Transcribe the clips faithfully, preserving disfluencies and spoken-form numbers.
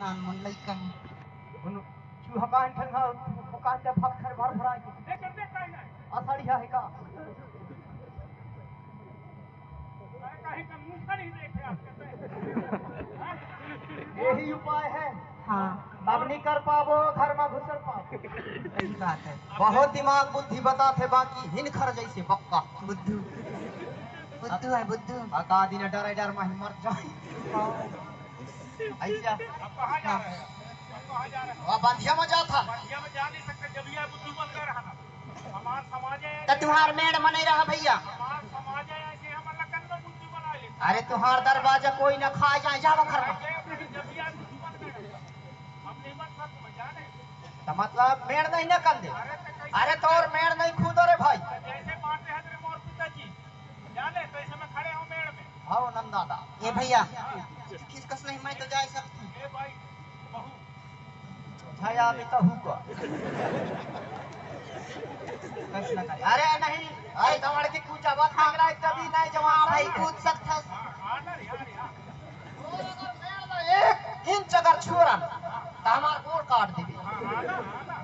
नान मन लइका हे। उन चूहा कान ठंगा, वो कान ते फटखर भर भरा के। असड़िया हे का? अरे, कहीं का मुंह नहीं देखे आपके पे। यही उपाय है। हाँ। अब नहीं कर पाबो, घर में घुसर पाबो। सही बात है। बहुत दिमाग बुद्धि बताथे, बाकी हिनखर जैसे बक्का। बुद्धू। बुद्धू है, बुद्धू। अका दिन डरे डर में मर जाए। ऐसा। अब कहाँ जा रहे हैं? अब कहाँ जा रहे हैं? वहाँ बंधिया में जात हन। बंधिया में जा नहीं सकते, जब ये बुद्धू बन गए रहा ना। हमार समाज है। त तुहार मेड़ में नहीं रहा भैया। हमार समाज है, ऐसे हमर लखन में बुद्धू बना ले। अरे तुहार दरवाजा कोई न खा जाए, जावा घर में। ऐसे अपने जब ये बुद्धू बन गए रहा। हम नहीं बन सकते, मैं जा नहीं सकते। त मतलब मेड़ नहीं न कर दे। अरे तो कैसे अरे तोर मेड़ नहीं खुद रे भाई। जैसे बांटे हैं तेरे मोर पिताजी। जाने, तो ऐसे में खड़े हो मेड़ में। आओ नंदा दा। ए भैया, खिसकस नहीं, मैं तो जा सकती हूँ। ए भाई, बहू। भैया, अभी तो हुआ। कैसे ना करे? अरे नहीं, अरे दौड़ के कूचा बात मांग रहा है, तभी नहीं जवाब हाँ भाई, भाई। कूद सकता है। हाँ, हाँ ना, यार, यार। एक इंच अगर छोड़ा ना, तो हमारा गोड़ काट देबे। हाँ, हाँ ना, हाँ ना।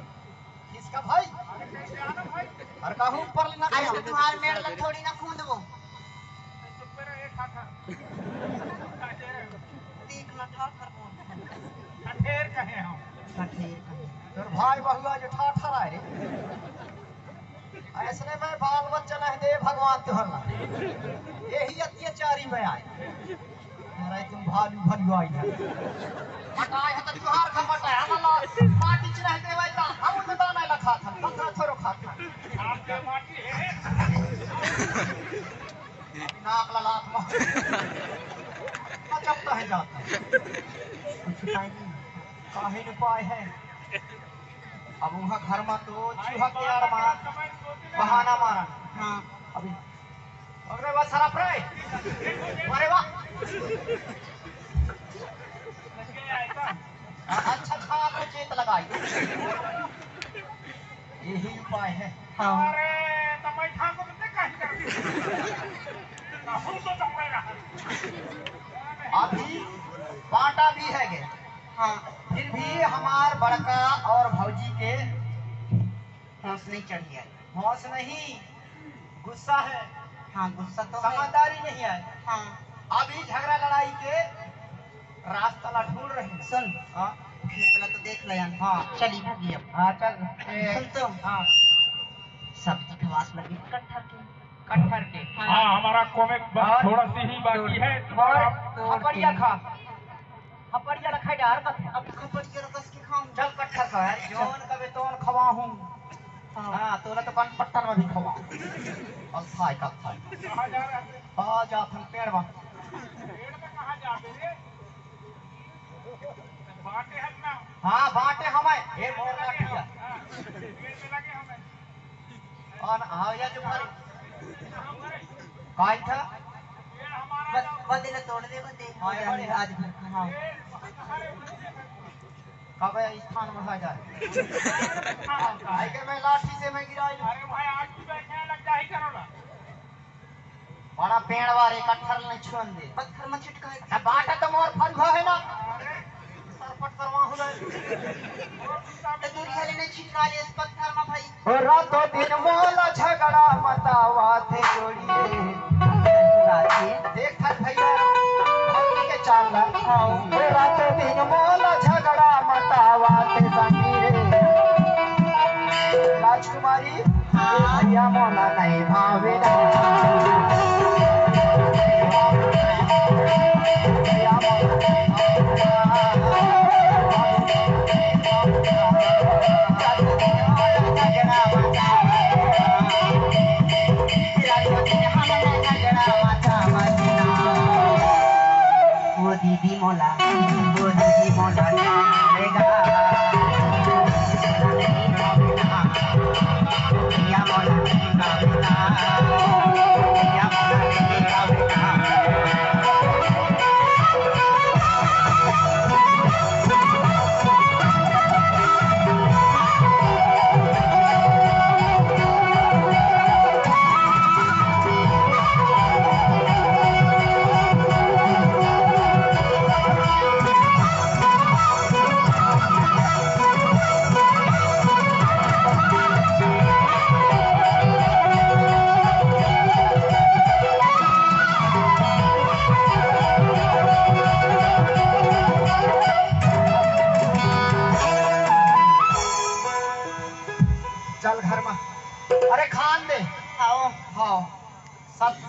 किसका भाई? अरे कहूँ ऊपर लेना अरे तो तुम्हारे मेड़ लग थोड़ी ना कूद वो। देख ना ठाठर बोल। ठठेर कहे हम। ठठेर कहे। तोर भाई बहुआ जो ठाठर आए रे। ऐसने में बाल बच्चा नहीं दे भगवान तुहर ना। यही अत्याचारी में आए। अरे तुम भालू भालू आई है। मटाए है तो त्योहार का मटाए, हम ला पार्टी च नहीं देवे ता, हम उनमें दाना ला खात हन, पत्थर थोड़ो खात हन। आपके माटी है। अभी नाक ला लात मार। जब तो है जाता है। कुछ उपाय नहीं। काहे न उपाय है? अब वहाँ घर में तो चूहा के आड़ मारा, बहाना मारा। हाँ। अभी अरे वाह, सरफ रे। अरे वाह। अच्छा, अच्छा, आपने चेत लगाई। यही उपाय है। हाँ। अरे, तो मैं ठाकुर ने कहीं कर दी। हम तो चुप रहा। अभी बांटा भी है गे। हाँ। फिर भी हमार बड़का और भौजी के होश नहीं चढ़ी है। होश नहीं, गुस्सा है। हाँ, गुस्सा तो है। समझदारी नहीं है। हाँ। अभी झगड़ा लड़ाई के रास्ता ला ढूंढ रहे हैं। सुन। हाँ। निकला तो देख ले यार। हाँ। चली भागी अब। हाँ, चल। ए, सुन तो। हाँ। सब तो खवास लगी कट्ठर के। कट्ठर के। हाँ। हाँ, हमारा कॉमिक बस और थोड़ा सी ही बाकी है। और थोड़ा खपड़िया खा। खपड़िया रखा डार मत। अब खपड़िया रखस के खाऊं। चल कट्ठर खा यार, जौन कबे तौन खवाहूं। हाँ। हाँ, तोला तो बन पट्टन में भी खवा। और खाए का खाए। कहाँ जा रहा है? आ जा थन पेड़ बा। पेड़ में कहाँ जाबे रे? बांटे हम ना। हाँ, बांटे हमें। ए मोर लाठी है। हाँ, पेड़ में लगे हमें। और हाँ, या जो मारे। काई था? बस, बस इन्हें तोड़ दे, बस एक हाँ, हो जाने, बड़े। आज भर का, हाँ। कबे स्थान में आ जाए। हाँ, भाई के मैं लाठी से मैं गिराई लूं। अरे भाई, आज भी बैठे हैं, लग जा ही करो ना। बड़ा पेड़ वारे कट्ठर नहीं छुअन दे। पत्थर में छिटकाए। अच्छा, बाटा तो मोर फरुहा है ना। सरपट करवा हो रहा है। तो दूरी वाले नहीं छिटका ले इस पत्थर में भाई। ओ रातों दिन मोला झगड़ा मतावा थे जोड़िए। राजे। देख थक भैया, भौजी के चाल ला। हाँ। ओ रातों दिन मोला झगड़ा मतावा थे संगी रे। राजकुमारी, हाँ। भैया मोला नहीं भावे ना। भैया मोला नहीं भावे ना। ओ दीदी मोला, ओ दीदी मोला, रे गा।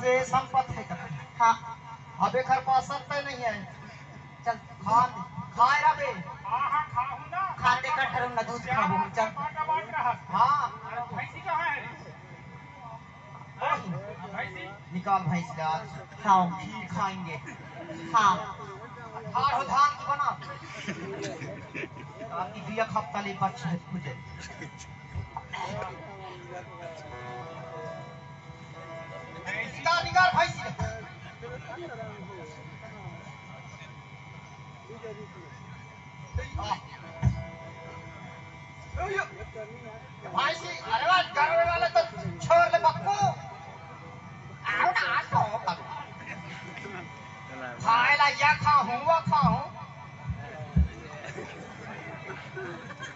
ये संपत्ति है का? हाँ। अब एकर पास सत्ता नहीं है। चल। खान, खाए रबे। हाँ, हाँ, खाहूँ ना। खान दे कर ठहरो ना, दूध खाबो, चल। हाँ। अरे, भैंसी कहाँ है? भैंसी? निकाल भैंस का। हाँ। खीर खाएंगे। हाँ। खाओ धान की बना। आपकी दुई एक हफ्ता ले बच है तुझे। निकाल, निकाल भैंसी। भैंसी, अरे वाह, गरवे वाले तो छोड़ ले बक्कू। आओ ना, आ तो। खाए ला या खाहूँ, वो खाहूँ।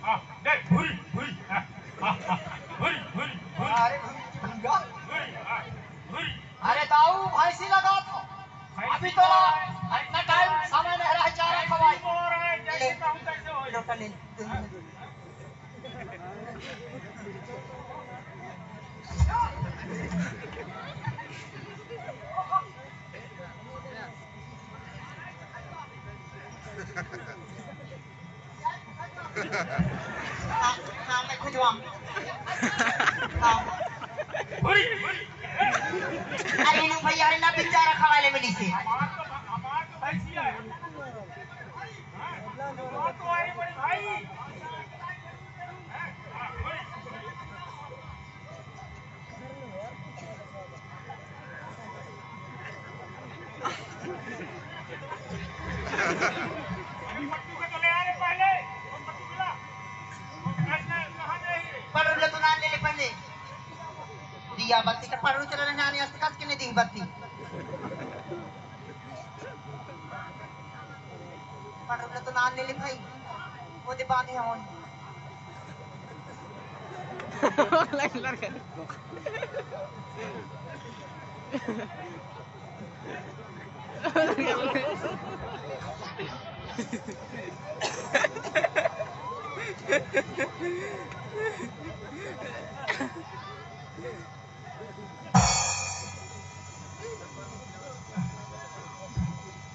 आ, देख, भूरी, भूरी, आ, आ, आ, भूरी, भूरी, भूरी। अरे भूरी की भूरी। भूरी, आ, भूरी। अरे दाऊ, भैंसी लगा था। भैंसी अभी तो लगा है। इतना टाइम समय नहीं रहा, चारा भैंसी खवाई। को रहा है, जैसे ले। कहूँ तैसे हो। लोटा ले। हाँ, हाँ, मैं खुजवा। हाँ। अरे नु भैया, अरे ना बेचारा खवाले मिली से। पड़रू ला तो नान ले ले पहले। दिया बत्ती का पड़रू चला रहे नानी, अस्ते कस के नहीं दी बत्ती। पड़रू ला तो नान ले ले भाई। वो दे बांधे होन।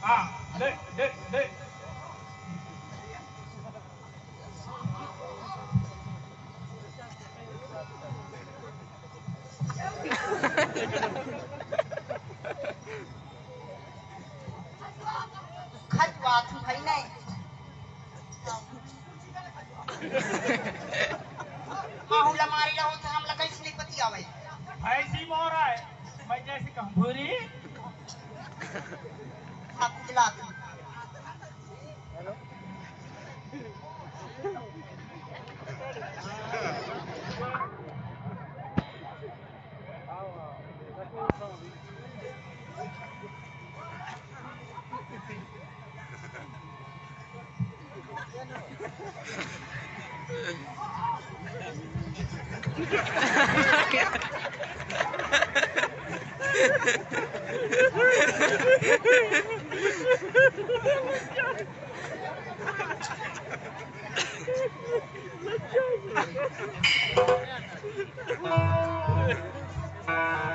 हाँ, ले, ले, ले। खजुआथू भाई नहीं। माहू ला मारे ला होत, हमला कैसे नहीं पतियावे? भैंसी मोरा है, मैं जैसे कहूँ भूरी। हाथ दिला तू।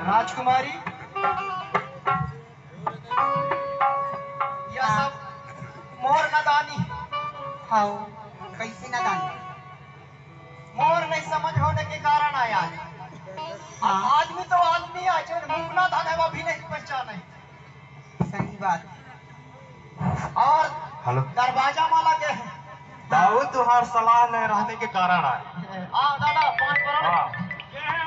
राजकुमारी, यह सब मोर नादानी। हाँ, कैसे नादानी? मोर नहीं समझ होने के कारण आय आज। हाँ। आदमी तो आदमी आय, जो मुकना धन है, वो भी नहीं पहचाने। सही बात। और हेलो। दरवाजा मा लगे हैं। दाऊ तुहार सलाह नहीं रहने के कारण आय। हाँ, दादा, पाँच बराबर। हाँ।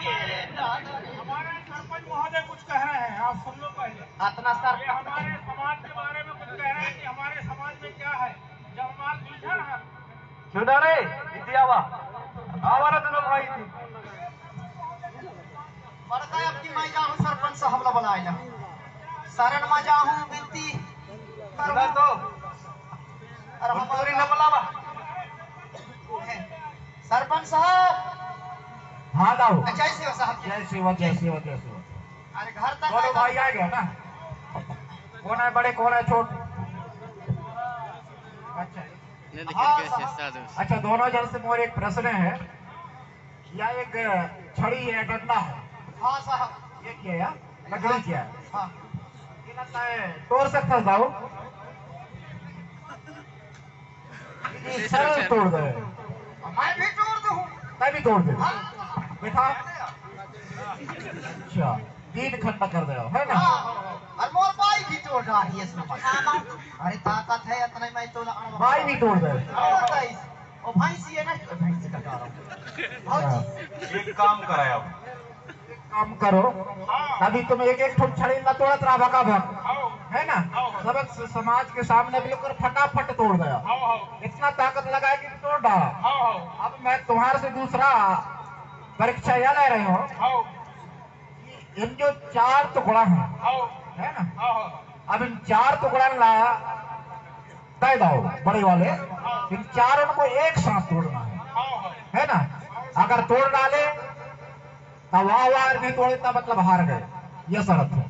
ये है हमारे, हमारे सरपंच महोदय कुछ कह रहे हैं, आप सुन लो पहले। अतना सर ये हमारे समाज के बारे में कुछ कह रहे हैं कि हमारे समाज में क्या है। जब हमारे पीछा है। सुना रे, इति आवा। आवा ना दोनों भाई इति। बड़का अबकी मैं जाहूँ सरपंच साहब ला बलाय ला। शरण मा जाहूँ बिनती सुना तो। अरे हम तोरी न बलावा। सरपंच साहब। हाँ दाऊ। अच्छा, जय सेवा साहब। जय सेवा, जय सेवा, जय सेवा। अरे घर तक बोलो आएगा। भाई आ गया ना। कौन है बड़े, कौन है छोट? अच्छा। नहीं, लेकिन हाँ, कैसे साहब। साधु? अच्छा, दोनों जन से मोर एक प्रश्न है। या एक छड़ी है, डंडा है? हाँ साहब। ये क्या है? लकड़ी क्या है? हाँ। ये लगता है, तोड़ सकता है दाऊ? ये सरल तोड़ दे। मैं भी तोड़ दूँ। मैं भी तोड़ दे। हाँ। देखा? अच्छा, तीन खंड कर दे, है ना? हाँ, और मोर बाई भी तोड़ रहा है इसमें। अरे ताकत है इतना, मैं तो बाई भी तोड़ दे। तोड़ दे। ओ भैंसी है ना, भैंसी का कारण। भौजी। एक काम कराया। काम करो। अभी तुम एक एक ठो छड़ी ला तोड़त रहा भका भक, है ना? सबक स-, समाज के सामने बिल्कुल फटाफट तोड़ गया। इतना ताकत लगाए कि तोड़ डाला। अब मैं तुम्हारे से दूसरा परीक्षा यह ले रहे हो कि इन जो चार टुकड़ा है, है ना? अब इन चार टुकड़ा ला दे दो बड़े वाले, इन चारों को एक साथ तोड़ना है, है ना? अगर तोड़ डाले तो वाह वाह, नहीं तोड़े तो मतलब हार गए, ये शर्त है।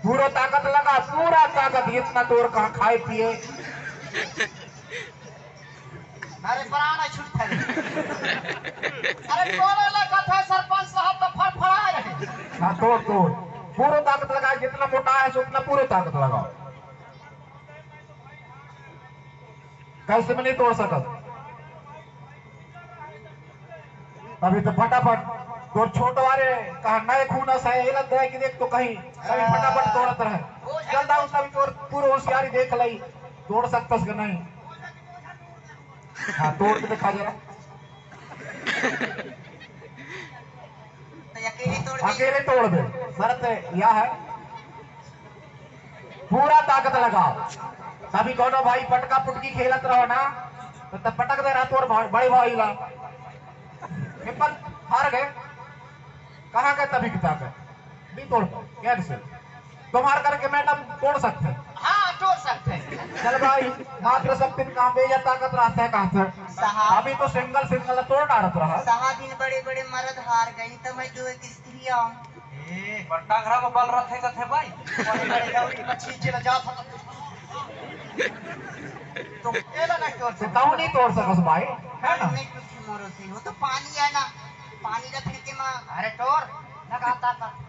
पूरा ताकत लगा, पूरा ताकत, इतना तोड़ कहाँ खाए पिए। अरे प्राण है छुट्टा रे। अरे तोड़े लगा था सरपंच साहब तो फड़फड़ा रहे। हाँ, तोड़ तोड़, पूरा ताकत लगा, जितना मोटा है सो उतना पूरा ताकत लगाओ। कैसे में नहीं तोड़ सकत? अभी तो फटाफट तोर छोट वाले कहा नए खून से ये लग रहा है कि देख तो कहीं कभी फटाफट तोड़त रहे। चल रहा उसका भी तोर पूरा होशियारी देख लई, तोड़ सकतस कि नहीं। हाँ, तोड़ के दिखा जरा। तो अकेले तोड़ दे। अकेले तोड़ दे। शर्त यह है, पूरा ताकत लगाओ। कभी दोनों भाई पटका पुटकी खेलत रहो ना, तो तब पटक दे रहा तोर भा-, बड़े भाई ला। पेपर हार गए, कहाँ गए तभी की ताकत? नहीं तोड़ पाओ, कैसे? तुम्हार करके मैडम तोड़ सकते हैं। हाँ, तोड़ सकते हैं। चल भाई, मात्र सब दिन काम दे या ताकत रहता है कहाँ से? साहब। अभी तो सिंगल सिंगल तोड़ डालत रहा। साहब, इन बड़े बड़े मर्द हार गए, तो मैं जो एक स्त्री आऊँ। ए, पर टंगरा में बल रथे कथे भाई। बड़े बड़े लौड़ी मछली चला जात हो। तो एला नहीं तोड़ तो सकते। तहु नहीं तोड़ सकस भाई, है ना? नहीं कुछ मोरो से, वो तो पानी है ना, पानी ना फिर के माँ। अरे तोड़, लगा ताकत।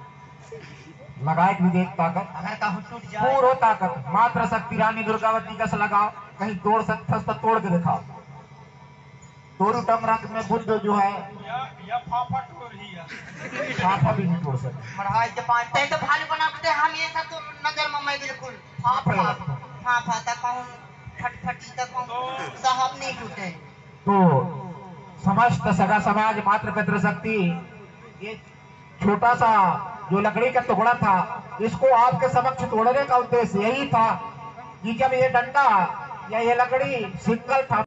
लगाए के भी देख ताकत। अगर कहूँ टूट जाए। पूरो ताकत, मात्र शक्ति रानी दुर्गावती कस लगाओ, कहीं तोड़ सकथस तो तोड़ के दिखाओ। तोरू टमरक में बुद्ध जो है, या, या फाफा टोर ही है। फाफा भी नहीं तोड़ सकते। मढ़ाई के पाँच, तै तो भालू बनाते, हम ये सब तो नजर में मैं बिल्कुल फाफा, फाफा तक कहूँ, फटफटी तक कहूँ, तो साहब नहीं टूटे। तो समस्त सगा समाज, मात्र पितृ शक्ति, ये छोटा सा जो लकड़ी का टुकड़ा था, इसको आपके समक्ष तोड़ने का उद्देश्य यही था कि जब ये डंडा या ये लकड़ी सिंगल था,